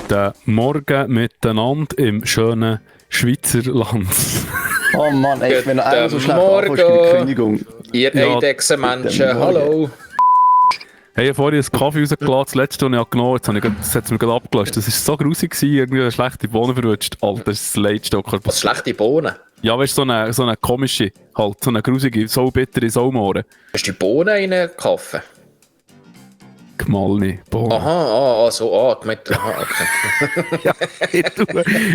Guten Morgen miteinander im schönen Schweizerland. Oh Mann, ey, ich bin noch einmal so schlecht Morgen, die Kündigung. ihr Eidechsenmenschen, hallo. Hey, ich habe vorhin einen Kaffee rausgelassen, das letzte, was ich genommen habe, das hat es mir gerade abgelöst. Das war so grusig, irgendwie eine schlechte Bohnen verrutscht. Alter, das ist das Leidste. Was, schlechte Bohnen? Ja, weißt du, so eine komische, halt, so eine grusige, so bittere Saumohren. Hast du die Bohnen in den Kaffee? Gemahlene Bohnen. Aha, gemeint, okay. Ja,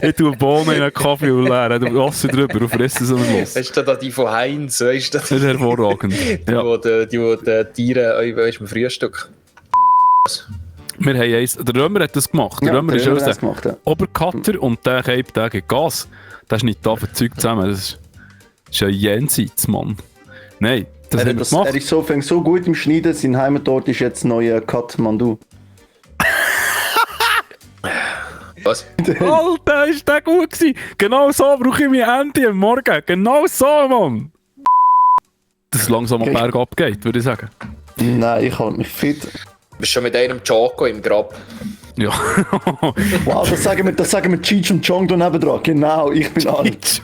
ich tue Bohnen in einen Kaffee und leere, Wasser drüber und fresse es am Schluss. Hast du da die von Heinz, weißt du? Das ist hervorragend. Ja. Die Tiere, weißt du, im Frühstück. Wir haben eins, der Römer hat das gemacht. Der Ja, Römer der ist Römer hat unser das gemacht, ja. Obercutter und der Cape, der gibt Gas. Der ist nicht da für Zeug zusammen. Das ist ein Jenseits, Mann. Nein, das haben wir gemacht. Er ist so gut im Schneiden, sein Heimatort ist jetzt neuer Kathmandu. Was? Alter, ist der gut gewesen. Genau so brauche ich mein Handy am Morgen. Genau so, Mann. Dass es langsam am Berg abgeht, würde ich sagen. Nein, ich halte mich fit. Du bist schon mit einem Choco im Grab. Ja. Wow, das sagen wir Cheech und Chong da nebendran. Genau, ich bin alt.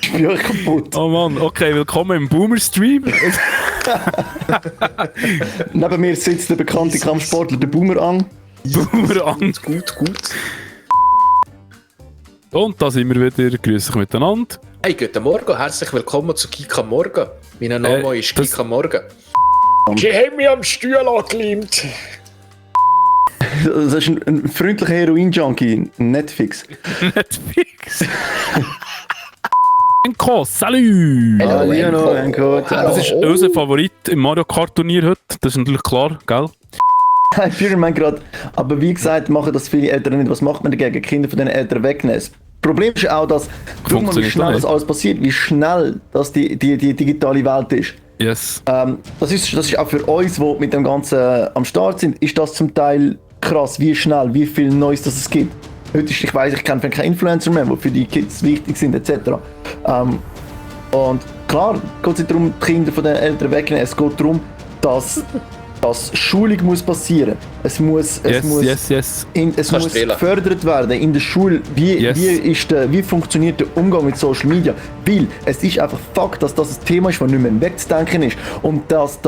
Ich bin euch kaputt. Oh Mann, okay, willkommen im Boomer-Stream. Neben mir sitzt der bekannte Kampfsportler, der Boomerang. Boomerang. Gut. Und da sind wir wieder. Grüß euch miteinander. Hey, guten Morgen, herzlich willkommen zu Kika Morgen. Mein Name ist Kika Morgen. Sie haben mich am Stuhl angeklemmt. Das ist ein freundlicher Heroin-Junkie. Netflix. Netflix. Enko, salut! Hallo, Enko. Das ist unser Favorit im Mario Kart Turnier heute. Das ist natürlich klar, gell? Ich fühle mich gerade. Aber wie gesagt, machen das viele Eltern nicht. Was macht man dagegen? Kinder von den Eltern wegnehmen. Das Problem ist auch, dass, guck mal, wie schnell das alles passiert, wie schnell das die digitale Welt ist. Yes. Das ist auch für uns, die mit dem Ganzen am Start sind, ist das zum Teil krass, wie schnell, wie viel Neues das es gibt. Heute ist, ich kenne keine Influencer mehr, die für die Kids wichtig sind, etc. Und klar, geht es nicht darum, die Kinder von den Eltern wegnehmen, es geht darum, dass Schulung muss passieren. Es muss gefördert werden in der Schule. Wie funktioniert der Umgang mit Social Media? Weil es ist einfach Fakt, dass das ein Thema ist, das nicht mehr wegzudenken ist. Und das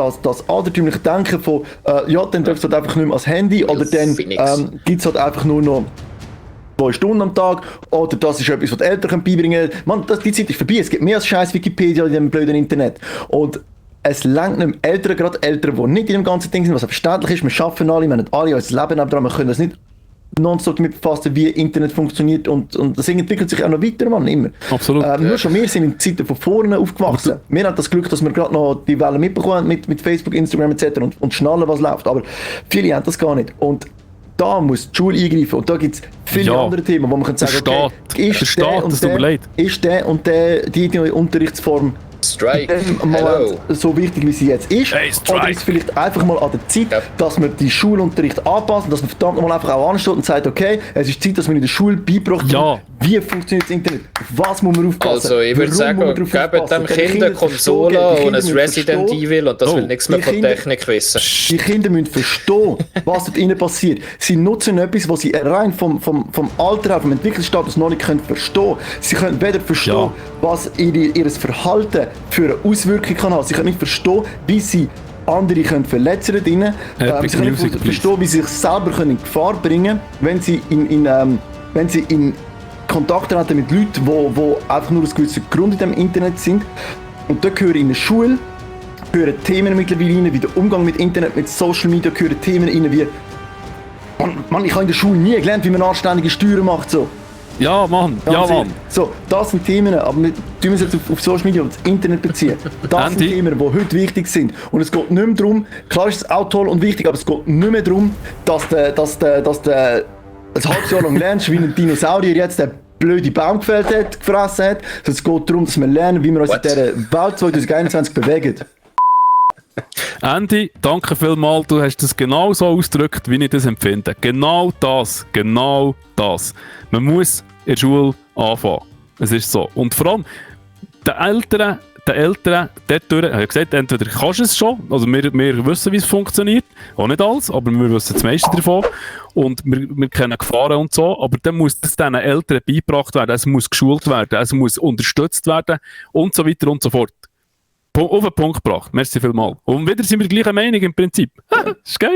altertümliche Denken von dann darfst du halt einfach nicht mehr ans Handy oder dann gibt es halt einfach nur noch 2 Stunden am Tag oder das ist etwas, was die Eltern beibringen können. Mann, die Zeit ist vorbei. Es gibt mehr als scheiß Wikipedia in dem blöden Internet. Und es lenkt nicht mehr gerade Eltern, die nicht in dem ganzen Ding sind, was verständlich ist. Wir arbeiten alle, wir haben alle unser Leben dran, wir können das nicht nonstop damit befassen, wie Internet funktioniert und das entwickelt sich auch noch weiter, Mann, immer. Absolut. Nur schon wir sind in Zeiten von vorne aufgewachsen. Wir haben das Glück, dass wir gerade noch die Welle mitbekommen mit Facebook, Instagram etc. und schnallen, was läuft. Aber viele haben das gar nicht. Und da muss die Schule eingreifen und da gibt es viele andere Themen, wo man kann sagen, okay, ist der und die Unterrichtsform Strike. Hello. So wichtig, wie sie jetzt ist. Hey, oder ist es vielleicht einfach mal an der Zeit, dass wir die Schulunterricht anpassen, dass man verdammt nochmal einfach auch ansteht und sagt, okay, es ist Zeit, dass man in der Schule beibracht wird, wie funktioniert das Internet, was muss man aufpassen. Also ich würde sagen, gebt dem Kind eine Konsole und ein Resident Evil und das will nichts mehr von Technik wissen. Die Kinder müssen verstehen, was dort innen passiert. Sie nutzen etwas, was sie rein vom Alter her, vom Entwicklungsstatus noch nicht verstehen können. Sie können weder verstehen, was ihr Verhalten für eine Auswirkung kann haben. Sie können nicht verstehen, wie sie andere können verletzen können. Sie können nicht verstehen, wie sie sich selber in Gefahr bringen können, wenn sie in Kontakt treten mit Leuten, die einfach nur aus gewissen Grund in dem Internet sind. Und da gehören in der Schule Themen mittlerweile rein, wie der Umgang mit Internet, mit Social Media, gehören Themen rein, wie Mann, ich habe in der Schule nie gelernt, wie man anständige Steuern macht. So. Ja, Mann. So, das sind Themen, aber wir tun es jetzt auf Social Media und das Internet beziehen. Das sind Themen, die heute wichtig sind. Und es geht nicht mehr darum, klar ist es auch toll und wichtig, aber es geht nicht mehr darum, dass du ein halbes Jahr lang lernst, wie ein Dinosaurier jetzt den blöden Baum gefressen hat. Es geht darum, dass wir lernen, wie wir uns in dieser Welt 2021 bewegen. Andy, danke vielmals, du hast das genau so ausgedrückt, wie ich das empfinde. Genau das. Man muss in der Schule anfangen. Es ist so. Und vor allem, den Eltern, den Eltern dort durch, ich habe gesagt, entweder kannst du es schon, also wir wissen, wie es funktioniert, auch nicht alles, aber wir wissen das meiste davon und wir kennen Gefahren und so, aber dann muss das diesen Eltern beigebracht werden, es muss geschult werden, es muss unterstützt werden und so weiter und so fort. Auf den Punkt gebracht. Merci vielmals. Und wieder sind wir gleicher Meinung im Prinzip. Ist geil.